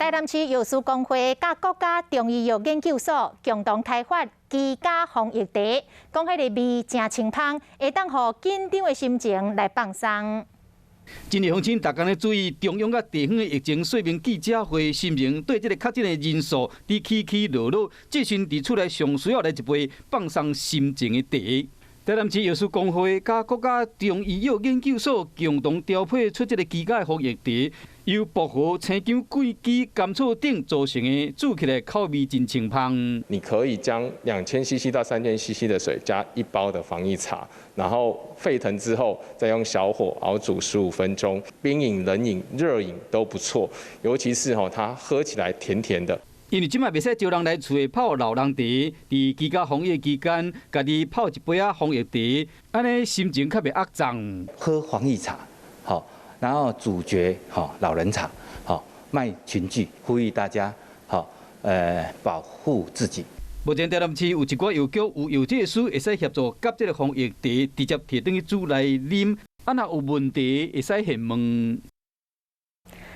台南市藥師公會佮國家中醫藥研究所共同開發居家防疫茶，講彼个味誠清芳，會當予緊張的心情來放鬆。今日鄉親逐工咧注意中央佮地方的疫情說明記者會，心情對這个確診的人數佇起起落落，這時佇厝內上需要來一杯放鬆心情的茶。台南市藥師公會佮國家中醫藥研究所共同調配出這个居家防疫茶，由薄荷、青薑、桂枝、甘草等組成的，煮起來口味真清芳。你可以將2000 cc 到3000 cc 的水加一包的防疫茶，然後沸騰之後，再用小火熬煮15分鐘。冰飲、冷飲、熱飲都不錯，尤其是吼，它喝起來甜甜的。因為這擺袂使招人來厝內泡老人茶，佇居家防疫期間，家己泡一杯仔防疫茶，按呢心情較袂壓脹。喝防疫茶，好，然後阻絕吼老人茶，好賣群聚，呼籲大家好，保護自己。目前台南市有一寡藥局有藥劑師會使協助夾這个防疫茶，直接提轉去煮來啉，啊若有問題會使現問。